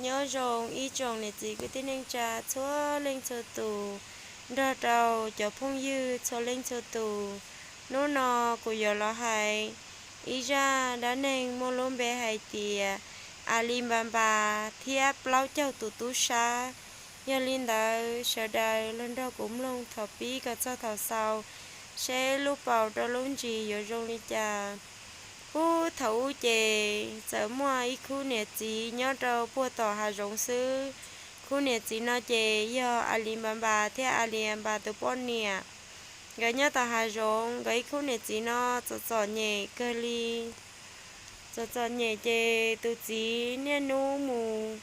Nyob zoo ib tsoom niam txiv kwv tij neej tsa txhua leej txhua tus, nrog rau cov phooj ywg txhua leej txhua tus. Hnub no kuv yuav los hais ib zaj dab neeg muaj lub npe hais tias Alinpampas thiab plaub caug tus tub sab. Yog li ntawd sawv daws los nrog kuv mloog thaum pib kom txog thaum xaus, seb lub paus rau lub ntsis yuav zoo li cas. Puag thaum ub ces txawm muaj ib khub niam txiv nyob rau puag tom hav zoov xwb. Khub niam txiv no ces yog Alinpampas thiab Alinpampas tus poj niam. Nkawd nyob tom hav zoov, nkawd ib khub niam txiv no txom txom nyem kawg li. Txom txom nyem ces tus txiv niaj hnub mus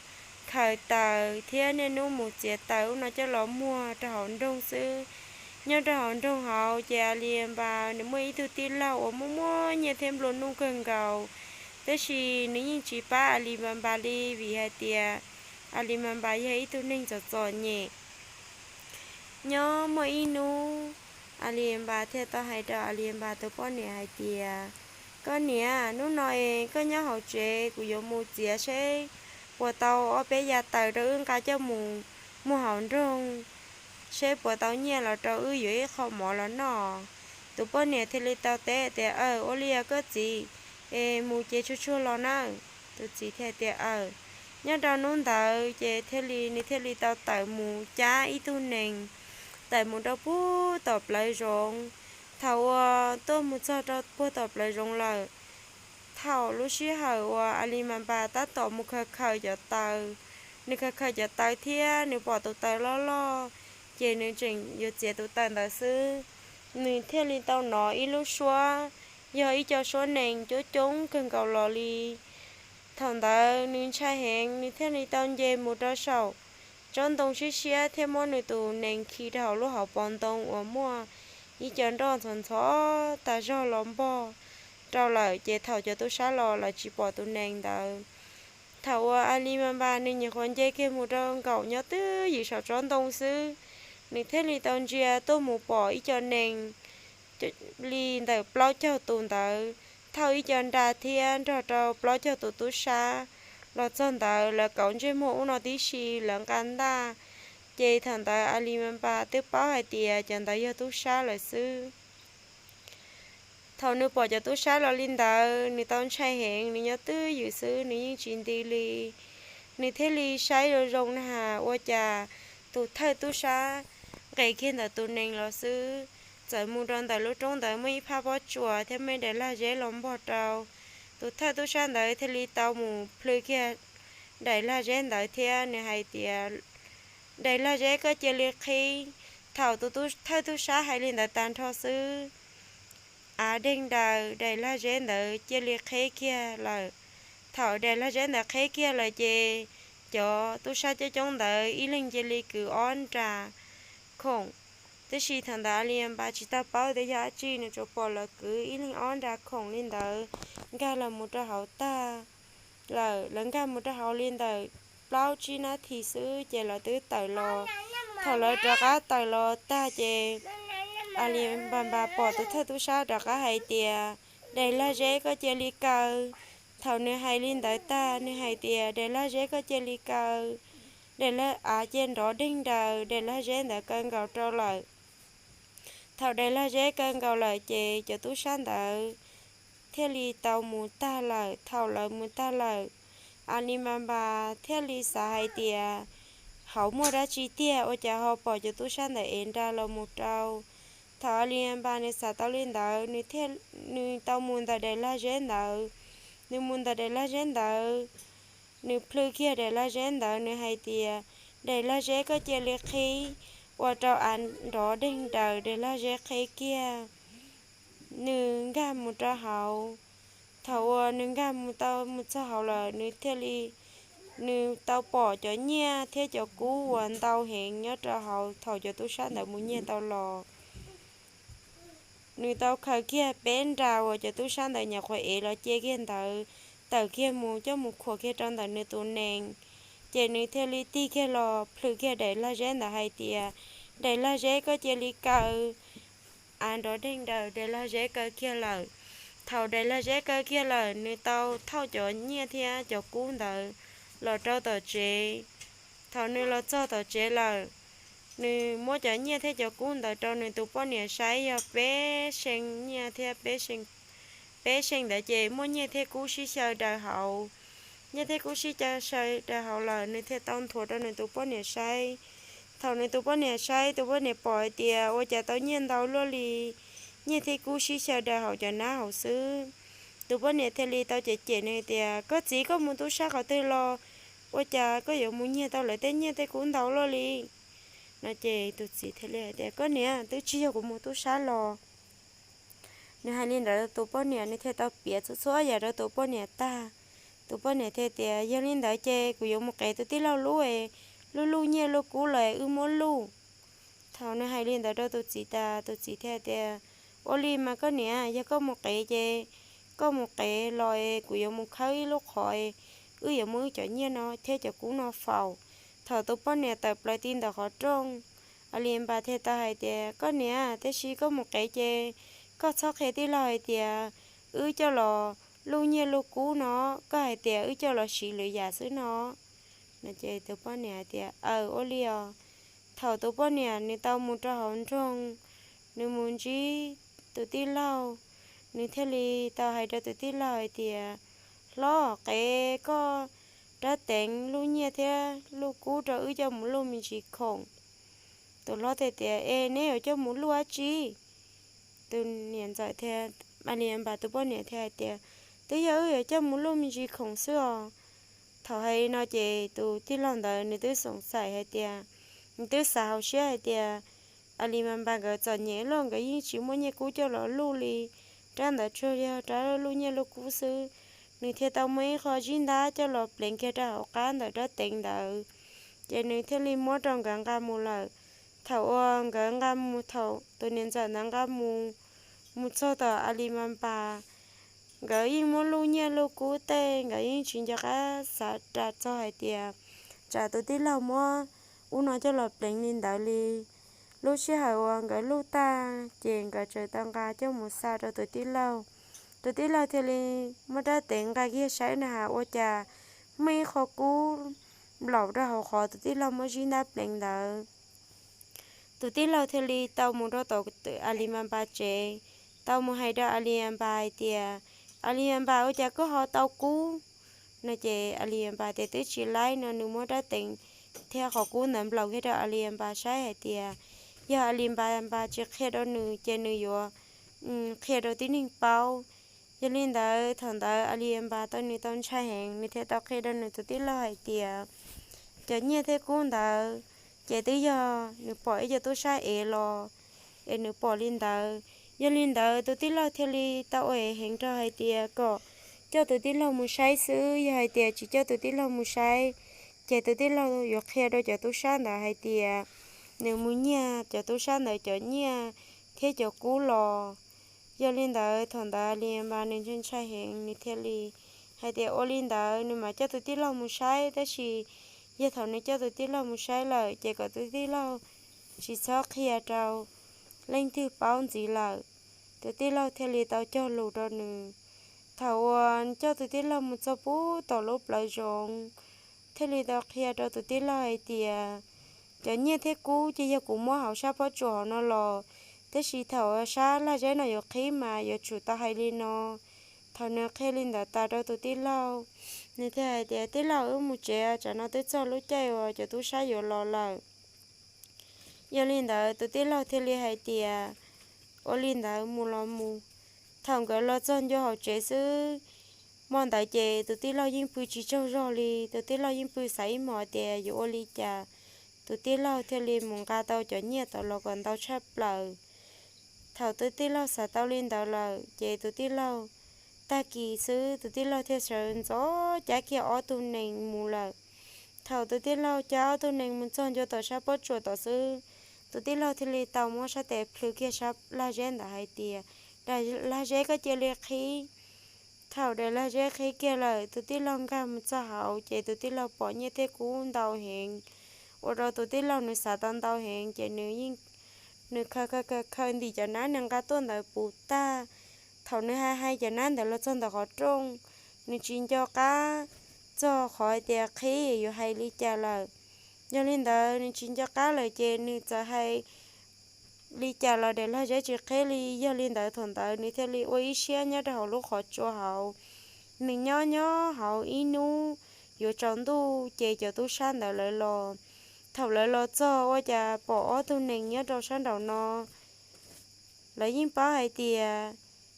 khaws taws thiab niaj hnub mus txiav taws ub no coj los muag rau hauv nroog xwb. Nyob rau hauv nroog hauv ces Alinpampas nws muaj ib tug tij laug uas muaj muaj nyiaj thiab nplua nuj kawg nkaus, tab sis nws yeej tsis pab Alinpampas li vim hais tias Alinpampas yog ib tug neeg txom txom nyem. Nyob muaj ib hnub, Alinpampas thiaj tau hais rau Alinpampas tus poj niam hais tias, koj niam, hnub no es koj nyob hauv tsev, kuv yuav mus txiav seb puas tau ob peb yav taws rau wb nqa coj mus muag hauv nroog, seb puas tau nyiaj los rau wb yuav ib qho mov los noj. Tus poj niam thiaj li tau teb tias, aw, ua li os koj txiv, es mus ces tsuag tsuag los nawb. Tus txiv thiaj tias, aw. Nyob rau hnub ntawd ces thiaj li nws thiaj li tau tawm mus cab ib tug nees, tawm mus rau puag tom plawv zoov. Thaum uas tuaj mus txog rau puag tom plawv zoov lawm, thaum lub sij hawm uas Alinpampas tab tom mus khaws khaws cov taws, nws khaws khaws cov taws thiab nws pom tus taws loj loj, ces nws tseem yuav txiav tus taws ntawd xwb, nws thiaj li tau hnov ib lub suab, yog ib co suab nees coob coob kawg nkaus los li. Thaum ntawd nws ntshai heev, nws thiaj li tau nce mus rau saum tsob ntoo siab siab thiab muab nws tus nees khi rau hauv lub hauv paus ntoo uas muaj ib co nroj ntxhov ntxhov tas zog los npog rau lawm, ces thaum cov tub sab los lawv tsis pom tus nees ntawd. Thaum uas Alinpampas nws nyuam qhuav nce kiag mus rau nkaum nyob twj ywm saum tsob ntoo xwb, nws thiaj li tau ntsia tuaj mus pom ib co nees li ntawm plaub caug tus ntawd thauj ib co nra thiab nrog rau plaub caug tus tub sab los txog ntawd. Lawv kauv ntsej muag ub no tib si, lawv nqa ntaj, ces thaum ntawd Alinpampas twb paub hais tias cov ntawd yog tub sab lawm xwb. Thaum nws pom cov tub sab los li ntawd, nws tau ntshai heev, nws nyob twj ywm xwb, nws yeej tsis nti li. Nws thiaj li saib zoo zoo na has ua cas tus thawj tub sab nqes kiag ntawm tus nees los xwb, txawm mus rau ntawm lub roob ntawd muaj ib phab pob tsuas thiab muaj daim lag zeb los npog rau. Tus thawj tub sab ntawd thiaj li tau mus plhws kiag daim lag zeb ntawd thiab nws hais tias, daim lag zeb koj cia li qhib. Thaum tus thawj tub sab hais li ntawd tag nrho xwb, av deeg daws daim lag zeb ntawd cia li qheb kiag lawm. Thaum daim lag zeb ntawd qheb kiag lawm ces cov tub sab coob coob ntawd ib leeg cia li kwv ob nra khoom. Tab sis thaum ntawd Alinpampas tsis tau paub tias yog dab tsi, nws tsuas pom lawv kwv ib leeg ob nra khoom li ntawd nkag los mus rau hauv tag lawm. Lawv nkag mus rau hauv li ntawm plaub tsib nab this xwb ces lawv twb tawm los. Thaum lawv rov qab tawm los tag ces Alinpampas pom tus thawj tub sab rov qab hais tias, daim lag zeb koj cia li kaw. Thaum nws hais li ntawd tag, nws hais tias, daim lag zeb koj cia li kaw. Daim lag av cia nrov deeg daws, daim lag zeb ntawd kaw nkaus rau lawm. Thaum daim lag zeb kaw nkaus lawm ces cov tub sab ntawd thiaj li tau mus tag lawm. Thaum lawv mus tag lawm, Alinpampas thiaj li xav hais tias, hauv muaj dab tsi tiag ua cas ho pom cov tub sab ntawd ev nra los mus rau. Thaum Alinpampas nws xav tau li ntawd, nws tau mus ntawm daim lag zeb ntawd. Nws mus ntawm daim lag zeb ntawd, nws plhws kiag daim lag zeb ntawd, nws hais tias, daim lag zeb koj cia li qhib, ua rau av nrov deeg daws, daim lag zeb qheb kiag. Nws nkag mus rau hauv. Thaum uas nws nkag mus tau mus txog hauv lawm, nws thiaj li, nws tau pom cov nyiaj thiab cov kub uas ntau heev nyob rau hauv thaum cov tub sab ntawd mus nyiag tau los. Nws tau khaws kiag peb nra uas cov tub sab ntawd nyuam qhuav ev los cia kiag ntawd, tawm kiag mus coj mus khuam kiag rau ntawm nws tus nees. Ces nws thiaj li tig kiag los plhws kiag daim lag zeb ntawd hais tias, daim lag zeb koj cia li kaw. Av nrov deeg daws, daim lag zeb kaw kiag lawm. Thaum daim lag zeb kaw kiag lawm, nws tau thauj cov nyiaj thiab cov kub ntawd los rau tom tsev. Thaum nws los txog tom tsev lawm, nws muab cov nyiaj thiab cov kub ntawd rau nws tus poj niam saib yog peb see nyiaj thiab peb see ntawd ces muaj nyiaj thiab kub sib xyaw daws hauv. Nyiaj thiab kub sib xyaw daws hauv lawm nws thiaj tau nthuav rau nws tus poj niam saib. Thaum nws tus poj niam saib, tus poj niam pom hais tias ua cas tau nyiaj ntau luaj li, nyiaj thiab kub sib xyaw daws hauv cov nab hauv xwb. Tus poj niam thiaj li tau cem cem nws tias, koj txiv, koj mus tub sab qhov twg los? Ua cas koj yuav mus nyiag tau lawv tej nyiaj tej kub ntau luaj li? No ces tus txiv thiaj li hais tias, koj niam, twb tsis yog kuv mus tub sab los. Nws hais li ntawd tus poj niam nws thiaj tau piav txhua txhua yam rau tus poj niam tag. Tus poj niam thiaj tias, yog li ntawd ces kuv yuav mus qev tus tij laug lub, lub luj nyiaj luj kub los wb muab luj. Thaum nws hais li ntawd rau tus txiv tas, tus txiv thiaj tias, ua li mas koj niam, yog koj mus qev ces koj mus qev los es kuv yuav mus khawb ib lub qhov, wb yuav muab wb cov nyiaj no thiab cov kub no faus. Thaum tus poj niam tawm plaws ti ntawm qhov rooj, A Li Npas thiaj tau hais tias, koj niam, tiam sis koj mus qev ces koj txhob qhia tij laug hais tias wb coj los luj nyiaj luj kub no, koj hais tias wb coj los siv lwm yam xwb no. No ces tus poj niam hais tias, aw, ua li os. Thaum tus poj niam nws tau mus rau hauv nroog, nws mus ntsib tus tij laug, nws thiaj li tau hais rau tus tij laug hais tias, hlob, qev koj rab teev luj nyiaj thiab luj kub rau wb coj mus luj me ntsis khoom. Tus hlob thiaj tias, es neb yuav coj mus luj dab tsi? Tus niam ntxawm thiab A Li Npas tus poj niam thiaj hais tias, twb yog wb yuav coj mus luj me ntsis khoom xwb os. Thaum hais li no ces tus tij laug ntawd nws twb xoom xaim hais tias, nws twb xav hauv siab hais tias, A Li Npas nkawd txom nyem luaj, nkawd yeej tsis muaj nyiaj kub coj los luj li, rab ntawd tsuas yog rab luj nyiaj luj kub xwb. Nws thiaj tau muaj ib qho zib ntab coj los pleev kiag rau hauv qab ntawm rab teev ntawd, ces nws thiaj li muab rau nkawd nqa mus lawm. Thaum uas nkawd nqa mus, thaum tus niam ntxawm ntawd nqa mus, mus txog tom A Li Npas, nkawd yeej muab luj nyiaj luj kub tej, nkawd yeej tsis nco qab xav ras txog hais tias tsam tus tij laug muab ub no coj los pleev li ntawd li. Lub sij hawm uas nkawd luj tag ces nkawd tseem tau nqa coj mus xa rau tus tij laug. Tus tij laug thiaj li muab rab teev nqa kiag saib na has ua cas muaj ib qho kub nplaum rau hauv qhov tus tij laug muab zib ntab pleev ntawd. Tus tij laug thiaj li tau mus rau tom A Li Npas tsev, tau mus hais rau A Li Npas hais tias, A Li Npas, ua cas koj ho tau kub? No ces A Li Npas tias twb tsis laib no, nws muab rab teev thiab qhov kub ntawd nplaum kiag rau A Li Npas saib hais tias yog A Li Npas tsis qhia rau nws ces nws yuav qhia rau tib neeg paub. Yog li ntawd thaum ntawd A Li Npas tau, nws tau ntshai heev, nws thiaj tau qhia rau nws tus tij laug hais tias cov nyiaj thiab kub ntawd ces twb yog nws pom ib co tub sab ev los es nws pom li ntawd. Yog li ntawd tus tij laug thiaj li tau ua heev rau hais tias kom coj tus tij laug mus saib xwb, yog hais tias tsis coj tus tij laug mus saib ces tus tij laug yuav qhia rau cov tub sab ntawd hais tias nws mus nyiag cov tub sab ntawd cov nyiaj thiab cov kub los. Yog li ntawd thaum ntawd A Li Npas nws ntshai ntshai heev, nws thiaj li hais tias ua li ntawd nws mam coj tus tij laug mus saib, tab sis yog thaum nws coj tus tij laug mus saib lawm ces kom tus tij laug tsis txhob qhia rau leej twg paub ntxiv lawm. Tus tij laug thiaj li tau cog lus rau nws. Thaum uas coj tus tij laug mus txog pub tom lub plawv zoov, thiaj li tau qhia rau tus tij laug hais tias cov nyiaj thiab kub ces yog kuv muab hauv sab pob tsuas hauv no los, tab sis thaum sab lag zeb no yuav qhib mas yuav tsum tau hais li no. Thaum nws qhia li ntawd tas rau tus tij laug, nws thiaj hais tias tij laug, wb mus tsev, tsam no twb txog lub caij uas cov tub sab yuav los lawm. Yog li ntawd tus tij laug thiaj li hais tias ua li ntawd mus los mus. Thaum nkawd los txog ncua hauv tsev xwb, hmo ntawd ces tus tij laug yeej pw tsis tsaug zog li, tus tij laug yeej pw xav ib hmos tias yuav ua li cas tus tij laug thiaj li mus nqa tau cov nyiaj tod los kom ntau tshaj plaws. Thaum tus tij laug xav tau li ntawd lawm ces tus tij laug, tag kis xwb tus tij laug thiaj sawv ntxov cav kiag ob tug nees mus lawm. Thaum tus tij laug cav ob tug nees mus txog ncua tom sab pob tsuas tom xwb, tus tij laug thiaj li tau muab sab tes plhws kiag sab lag zeb ntawd hais tias, lag zeb, koj cia li qhib. Thaum daim lag zeb qhib kiag lawm, tus tij laug nkag mus txog hauv ces tus tij laug pom nyiaj thiab kub ntau heev, ua rau tus tij laug nws xav tau ntau heev ces nws yeej, nws khaws khaws khaws ntim cov nab nws nqa tuaj ntawd puv tag. Thaum nws hais hais cov nab ntawd los txog ntawm qhov rooj, nws tsis nco qab txog qhov hais tias qhib yuav hais li cas lawm. Yog li ntawd nws tsis nco qab lawm ces nws txawm hais li cas los daim lag zeb tsis qhib li. Yog li ntawd thaum ntawd nws thiaj li ua ib siab nyob rau hauv lub qhov tsua hauv. Nws nyob nyob hauv ib hnub yuav tsaus ntuj ces cov tub sab ntawd lawv los. Thaum lawv los txog ua cas pom ob tug nees nyob rau sab nraum no. Lawv yeej paub hais tias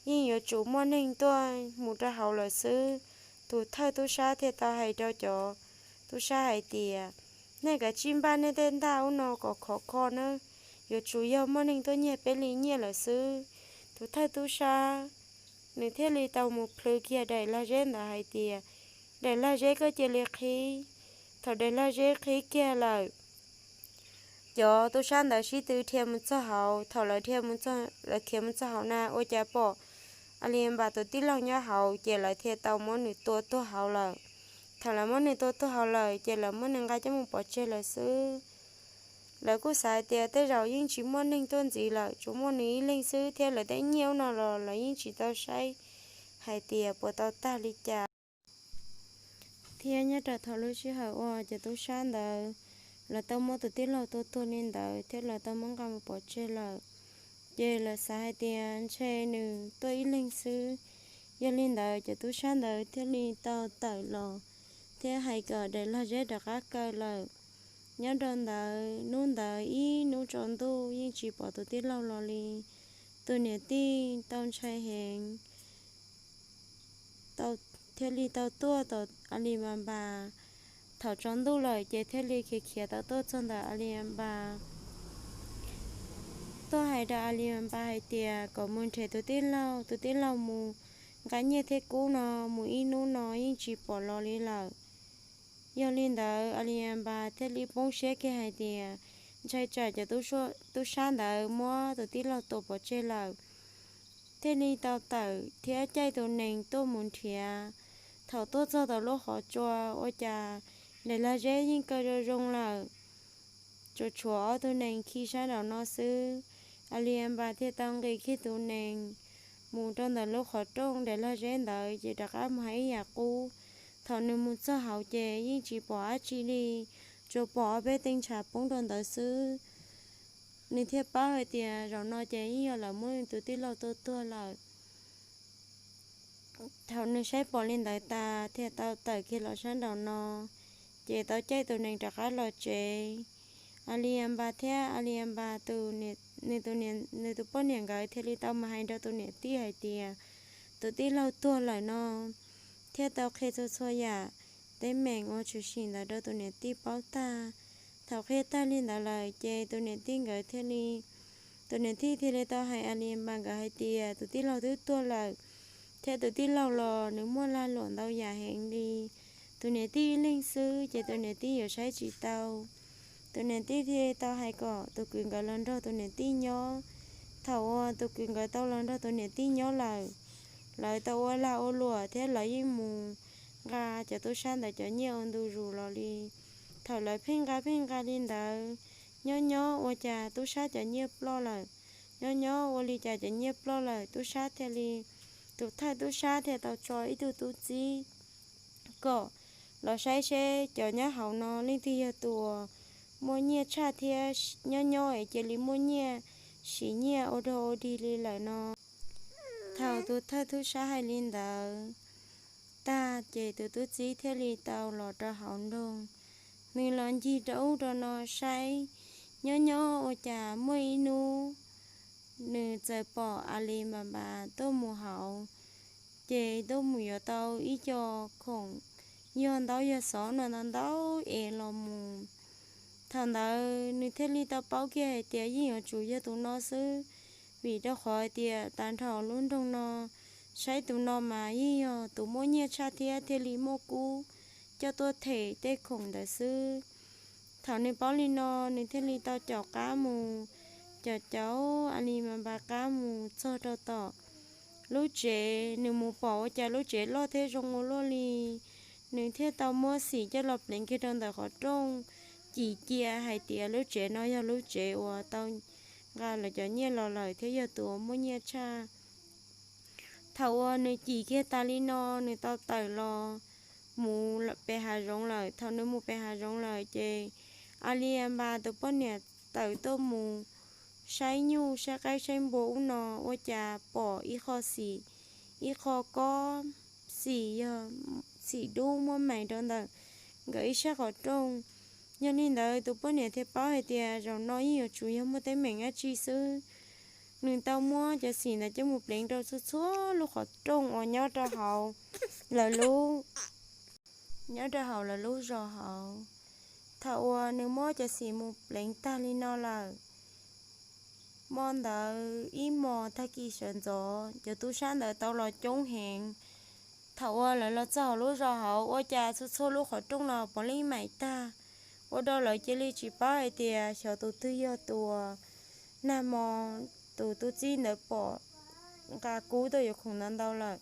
yeej yuav tsum muaj neeg tuaj mus rau hauv lawm xwb. Tus thawj tub sab thiaj tau hais rau cov tub sab hais tias, nej kav tsij npaj nej tej ntaj ub no kom khov kho nawb, yuav tsum yog muaj neeg tuaj nyiag peb li nyiaj lawm xwb. Tus thawj tub sab nws thiaj li tau mus plhws kiag daim lag zeb ntawd hais tias, daim lag zeb koj cia li qhib. Thaum daim lag zeb qhib kiag lawm, cov tub sab ntawd sib tw dhia mus txog hauv. Thaum lawv dhia, lawv khiav mus txog hauv na ua cas pom Alinpas tus tij laug nyob hauv ces lawv thiaj tau muab nws tua tuag hauv lawm. Thaum lawv muab nws tua tuag hauv lawm ces lawv muab nws nqa coj mus pov tseg lawm xwb. Lawv kuj xav hais tias tej zaum yeej tsis muaj neeg tuaj ntxiv lawm, tsuas muaj nws ib leeg xwb thiab lawv tej nyiaj ub no los lawv yeej tsis tau saib hais tias puas tau tag li cas. Thiab nyob rau thaum lub sij hawm uas cov tub sab ntawd lawv tau muab tus tij laug tua tuag li ntawd thiab lawv tau muab nqa mus pov tseg lawm, ces lawv xav hais tias ntshe nws tuaj ib leeg xwb. Yog li ntawd cov tub sab ntawd thiaj li tau tawm los thiab hais kom daim lag zeb rov qab kaw lawm. Nyob rau ntawd hnub ntawd ib hnub tsaus ntuj yeej tsis pom tus tij laug los li. Tus niam tij tau ntshai heev, thiaj li tau tuaj tom Alinpas. Thaum tsaus ntuj lawm ces thiaj li khiav khiav tau tuaj txog ntawm Alinpas, tuaj hais rau Alinpas hais tias kom mus nrhiav tus tij laug, tus tij laug mus nqa nyiaj thiab kub no mus ib hnub no yeej tsis pom los li lawm. Yog li ntawd Alinpas thiaj li poob siab kiag hais tias ntshai tsam cov tub sab ntawd muab tus tij laug tua pov tseg lawm, thiaj li tau tawm thiab caij tus nees tuaj mus nrhiav. Thaum tuaj txog tom lub qhov tsua ua cas daim lag zeb yeej kaw zoo zoo lawm, tsuas tshuav ob tug nees khi sab nraum no xwb. Alinpas thiaj tau nqis kiag tus nees mus rau ntawm lub qhov rooj daim lag zeb ntawd ces rov qab mus hais ib yam qub. Thaum nws mus txog hauv ces yeej tsis pom dab tsi li, tsuas pom ob peb tee ntshav poob rau ntawd xwb. Nws thiaj paub hais tias zaum no ces yeej yog lawv muab nws tus tij laug tua tuag lawm. Thaum nws saib pom li ntawd tas thiaj tau tawm kiag los sab nraum no, ces tau caij tus nees rov qab los tsev. Alinpas thiab Alinpas tus, nws tus poj niam nkawd thiaj li tau mus hais rau tus niam tij hais tias tus tij laug tuag lawm no, thiab tau qhia txhua txhua yam teeb meem uas tshwm sim ntawd rau tus niam tij paub tag. Thaum qhia tag li ntawd lawm ces tus niam tij nkawd thiaj li, tus niam tij thiaj li tau hais Alinpas nkawd hais tias tus tij laug twb tuag lawm, thiab tus tij laug los nws muaj lag luam ntau yam heev li. Tus niam tij ib leeg xwb ces tus niam tij yuav saib tsis tau. Tus niam tij thiaj tau hais kom tus kwv nkawd los nrog tus niam tij nyob. Thaum uas tus kwv nkawd tau los nrog tus niam tij nyob lawm, lawv tau ua lag ua luam thiab lawv yeej mus nqa cov tub sab ntawd cov nyiaj ua ntu zus los li. Thaum lawv pheej nqa pheej nqa li ntawd, nyob nyob ua cas tub sab cov nyiaj ploj lawm. Nyob nyob ua li cas cov nyiaj ploj lawm, tub sab thiaj li, tus thawj tub sab thiaj tau tso ib tug tub txib kom los saib seb cov nyob hauv no leej twg yog tus uas muaj nyiaj tshaj thiab nyob nyob es cia li muaj nyiaj, siv nyiaj ua dog ua dig li lawm no. Thaum tus thawj tub sab hais li ntawd tag ces tus tub txib thiaj li tau los rau hauv nroog. Nws los ncig rau ub rau no saib, nyob nyob ua cas muaj ib hnub nws txawm pom Alinpas Npas tuaj mus hauv, ces tuaj mus yuav tau ib co khoom yog ntaub yog xov no ntau ntau es los mus. Thaum ntawd nws thiaj li tau paub kiag hais tias yeej yuav tsum yog tus no xwb, vim rau qhov hais tias tag nrho lub nroog no saib tus no mas yeej yog tus muaj nyiaj tshaj thiab thiaj li muaj kub coj tuaj them tej khoom ntawd xwb. Thaum nws paub li no, nws thiaj li tau caum qab mus, caum caum Alinpas Npas qab mus txog rau tom lub tsev. Nws mus pom ua cas lub tsev loj thiab zoo ua luaj li. Nws thiaj tau muab xim coj los pleev kiag rau ntawm qhov rooj, cim cia hais tias lub tsev no yog lub tsev uas tau nqa lawv cov nyiaj los lawm thiab yog tus uas muaj nyiaj tshaj. Thaum uas nws cim kiag tas li no, nws tau tawm los mus pem hav zoov lawm. Thaum nws mus pem hav zoov lawm ces A Li Npas tus poj niam tawm tuaj mus saib nyuj saib qaib saib npua ub no, ua cas pom ib qho xim, ib qho kob xim yog xim dub muaj mais rau ntawm nkawd ib sab qhov rooj. Yog li ntawd tus poj niam thiaj paub hais tias zaum no yeej yuav tsum yog muaj teeb meem dab tsi xwb. Nws tau muab cov xim ntawd coj mus pleev rau txhua txhua lub qhov rooj uas nyob rau hauv lawv lub nyob rau hauv lawv lub zos hauv. Thaum uas nws muab cov xim mus pleev tag li no lawm, hmo ntawd ib hmos tag kis sawv ntxov cov tub sab ntawd tau los coob heev. Thaum uas lawv los txog hauv lub zos hauv ua cas txhua txhua lub qhov rooj los puav leej maim tag, ua rau lawv cia li tsis paub hais tias xyov tus twg yog tus uas nag hmo tus tub txib ntawd pom nqa kub tuaj yuav khoom ntau ntau lawm.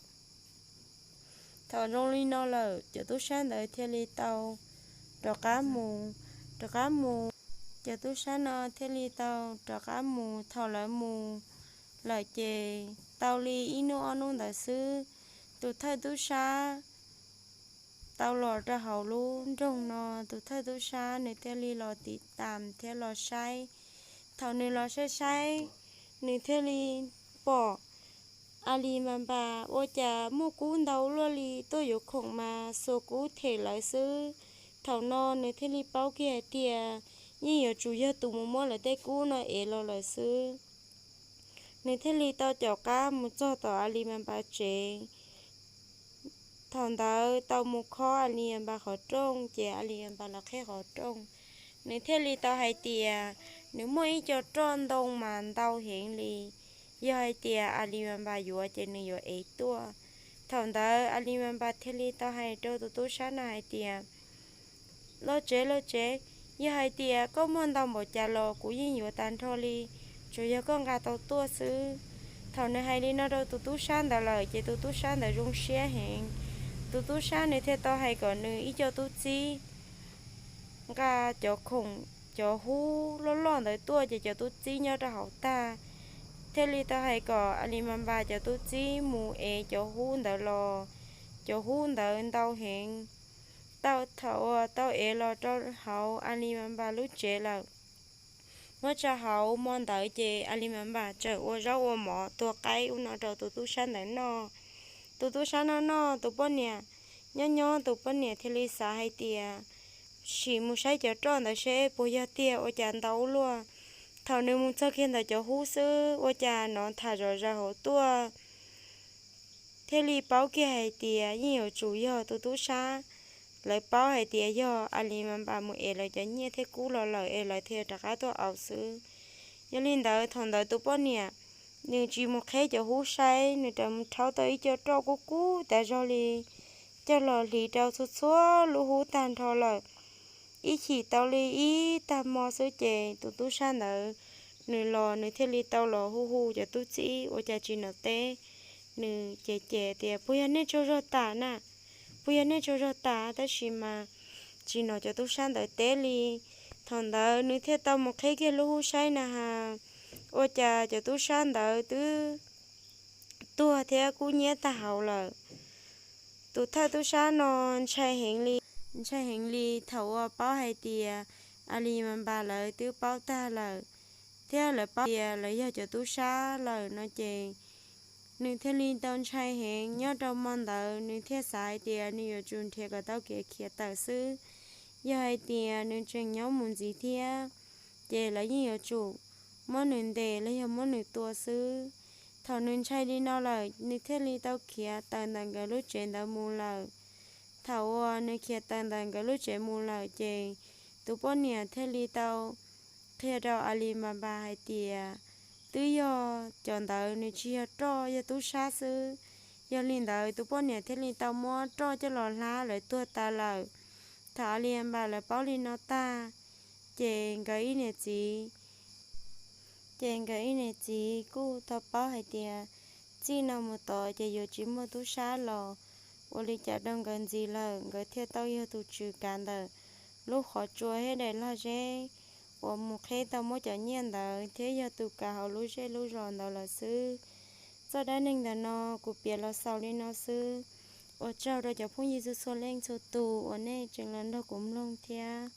Thaum zoo li no lawm cov tub sab ntawd thiaj li tau rov qab mus, rov qab mus, cov tub sab no thiaj li tau rov qab mus. Thaum lawv mus lawm ces tau li ib hnub ob hnub ntawd xwb, tus thawj tub sab tau los rau hauv lub nroog no. Tus thawj tub sab nws thiaj li los tiv tam thiab los saib. Thaum nws los saib saib, nws thiaj li pom A Li Npas Npas ua cas muaj kub ntau luaj li tuaj yuav khoom mas xuas kub them lawv xwb. Thaum no nws thiaj li paub kiag hais tias yeej yuav tsum yog tus mus muab lawv tej kub no ev los lawm xwb. Nws thiaj li tau caum qab mus txog tom A Li Npas Npas tsev. Thaum ntawd tau mus khob A Li Npas Npas qhov rooj ces A Li Npas Npas los qhib qhov rooj. Nws thiaj li tau hais tias nws muaj ib co roj ntoo mas ntau heev li, yog hais tias A Li Npas Npas yuav ces nws yuav ev tuaj. Thaum ntawd A Li Npas Npas thiaj li tau hais rau tus tub sab no hais tias, Lauj tsev, lauj tsev, yog hais tias koj muaj ntau npaum cas los kuv yeej yuav tag nrho li, tsuas yog koj nqa tau tuaj xwb. Thaum nws hais li no rau tus tub sab ntawd lawm ces tus tub sab ntawd zoo siab heev. Tus tub sab nws thiaj tau hais kom nws ib co tub txib nqa cov khoom, cov hub loj loj ntawd tuaj ces cov tub txib nyob rau hauv tag. Thiaj li tau hais kom A Li Npas Npas cov tub txib mus ev cov hub ntawd los. Cov hub ntawd ntau heev. Tau thaum uas tau ev los rau hauv A Li Npas Npas lub tsev lawm, muab tso hauv hmo ntawd ces A Li Npas Npas tseem ua zaub ua mov tua qaib ub no rau tus tub sab ntawd noj. Tus tub sab noj noj, tus poj niam nyob nyob, tus poj niam thiaj li xav hais tias, Sim mus saib cov roj ntawd seb puas yog tiag ua cas ntau ua luaj. Thaum nws mus txog kiag ntawm cov hub xwb ua cas hnov tham zom zaws hauv tuaj. Thiaj li paub kiag hais tias yeej yuav tsum yog tus tub sab, lawv paub hais tias yog A Li Npas Npas mus ev lawv cov nyiaj thiab kub los lawm es lawv thiaj rov qab tuaj ev xwb. Yog li ntawd thaum ntawd tus poj niam nws tsis mus qheb cov hub saib, nws rawm mus rhaub tau ib co roj kub kub tas zog li, coj los hliv rau txhua txhua lub hub tag nrho lawm. Ib chim tau li ib tag hmo xwb ces tus tub sab ntawd nws los, nws thiaj li tau los hu hu cov tub txib ua cas tsis nov teb. Nws cem cem tias, Puas yog nej tsaug zog tas na? Puas yog nej tsaug zog tas? Tab sis mas tsis nov cov tub sab ntawd teb li. Thaum ntawd nws thiaj tau mus qheb kiag lub hub saib na has, ua cas cov tub sab ntawd twb tuag thiab kub hnyiab tag hauv lawm. Tus thawj tub sab no ntshai heev li, ntshai heev li thaum uas paub hais tias A Li Npas Npas lawv twb paub tag lawm, thiab lawv paub tias lawv yog cov tub sab lawm no ces nws thiaj li tau ntshai heev. Nyob rau hmo ntawd nws thiaj xav hais tias nws yuav tsum nrhiav kom tau kev khiav tawm xwb. Yog hais tias nws tseem nyob mus ntxiv thiab, ces lawv yeej yuav tsum muab nws ntes los yog muab nws tua xwb. Thaum nws ntshai li no lawm, nws thiaj li tau khiav tawm ntawm nkawd lub tsev ntawd mus lawm. Thaum uas nws khiav tawm ntawm nkawd lub tsev mus lawm ces tus poj niam thiaj li tau qhia rau A Li Npas Npas hais tias twb yog cov ntawd nws tsis yog roj, yog tub sab xwb. Yog li ntawd tus poj niam thiaj li tau muab roj coj los hlab lawv tuag tas lawm. Thaum A Li Npas Npas lawv paub li no tag, ces nkawd ib niam txiv, ces nkawd ib niam txiv kuj tau paub hais tias txij no mus tod ces yuav tsis muaj tub sab los ua li cas rau nkawd ntxiv lawm. Nkawd thiaj tau yog tus tswv kav ntawm lub qhov tsua thiab daim lag zeb uas mus qheb tau muab cov nyiaj ntawd thiab yog tus kav hauv lub zej lub zos ntawd lawm xwb. Txoj dab neeg ntawm no kuv piav los xaus li no xwb. Ua tsaug rau cov phooj ywg txhua txhua leej txhua tus uas nej tseem los nrog kuv mloog thiab.